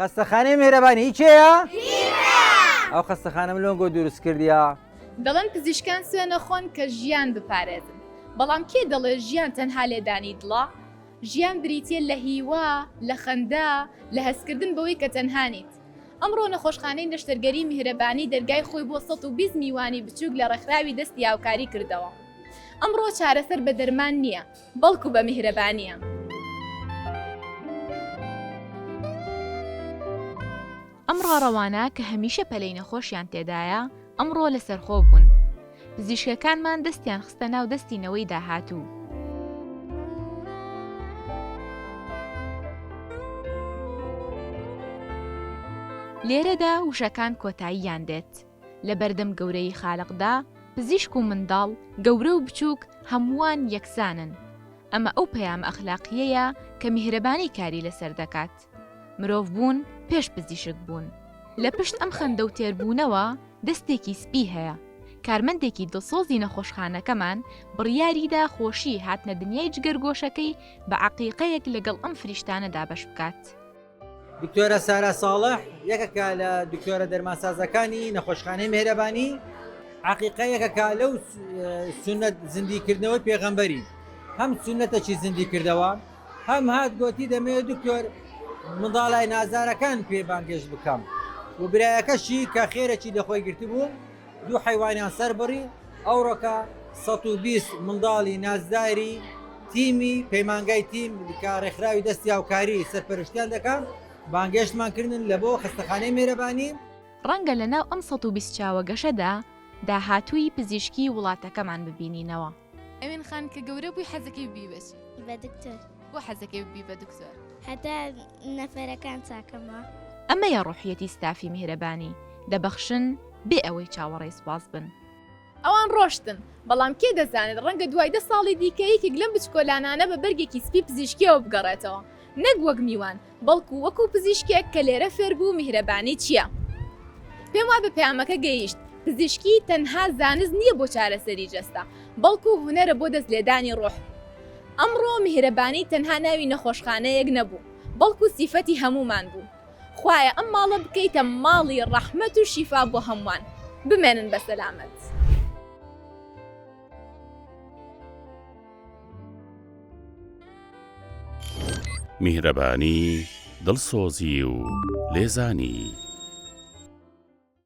خەستەخانەی میهرەبانی هی کێیە؟ ئەو خەستەخانەم لۆنگۆ دروست کردیە. دەڵێن پزیشکان سوێن ئەخۆن کە ژیان بپارێزن، بەڵام کێ دەڵێ ژیان تەنها لێدانی دڵە؟ ژیان بریتییە لە هیوا، لە خەندە، لە هەستکردن بەوەی کە تەنها نیت. ئەمڕۆ نەخۆشخانەی نەشتەرگەری میهرەبانی دەرگای خۆی بۆ 120 میوانی بچووک لە ڕێکخراوی دەستی هاوکاری کردەوە. ئەمڕۆ چارەسەر بە دەرمان نییە، بەڵکو بە میهرەبانییە. ئەم ڕاڕەوانە کە هەمیشە پەلەی نەخۆشیان تێدایە، ئەمڕۆ لەسەرخۆ بوون. پزیشکەکانمان دەستیان خستە ناو دەستی نەوەی داهاتوو. لێرەدا وشەکان کۆتاییان دێت. لە بەردەم گەورەیی خالقدا، پزیشک و منداڵ، گەورە و بچووک، هەمووان یەکسانن. ئەمە ئەو پەیامە ئەخلاقییەیە کە میهرەبانی کاری لەسەر دەکات. مرۆڤ بوون پێش پزیشک بوون. لە پشت ئەم خەندە و تێربوونەوە دەستێکی سپی هەیە. کارمەندێکی دڵسۆزی نەخۆشخانەکەمان بڕیاریدا خۆشی هاتنە دنیای جگەرگۆشەکەی بە عەقیقەیەک لەگەڵ ئەم فریشتانە دابەش بکات. دکتۆرە سارا ساڵح یەکێکە لە دکتۆرە دەرمانسازەکانی نەخۆشخانەی مێرەبانی عقیقە یەکێکە لەو سونەت زیندیکردنەوەی پێغەمبەری هەم سونەتەکی زیندی کردەوە هەم هات گۆتی دەمەوێت دکتۆر منداڵای نازارەکان پێ بانگێشت بکەم و برایەکەشی کە خێرەکی لەخۆی گرتبوو دوو حەیوانیان سەربڕی، ئەوڕۆکە 120 منداڵی نازداری تیمی پەیمانگای تیم کە ڕێکخراوی دەستی هاوکاری سەرپەرشتیان دەکا بانگێشتمان کردن لە بۆ خەستەخانەی مێرەبانی. ڕەنگە لە ناو ئەم 120 چاوە گەشەدا داهاتووی پزیشکی وڵاتەکەمان ببینینەوە. ئەوین خان کە گەورە بووی حەزەکەی ببی بە چی؟ بە دکتۆر. بۆ حەزەکەی ببی بە دکتۆر؟ هەتا نەفەرەکان چاکەمەوە. ئەمەیە ڕۆحیەتی ستافی میهرەبانی، دەبەخشن بێ ئەوەی چاوەڕێی سوپاس بن. ئەوان ڕۆشتن، بەڵام کێ دەزانێت ڕەنگە دوای دە ساڵی دیکە یەکێک لەم بچکۆلانانە بە بەرگێکی سپی پزیشکییەوە بگەڕێتەوە، نەک وەک میوان، بەڵکو وەکو پزیشکێک کە لێرە فێربوو میهرەبانی چییە. پێم وابێ پەیامەکە گەیشت، پزیشکی تەنها زانست نییە بۆ چارەسەری جەستە، بەڵکو هونەرە بۆ دەست لێدانی ڕۆح. ئەمڕۆ میهرەبانی تەنها ناوی نەخۆشخانەیەک نەبوو، بەڵکو سیفەتی هەموومان بوو. خوایە ئەم ماڵە بکەیتە ماڵی ڕەحمەت و شیفا بۆ هەمووان. بمێنن بە سەلامەت. میهرەبانی، دڵسۆزی و لێزانی.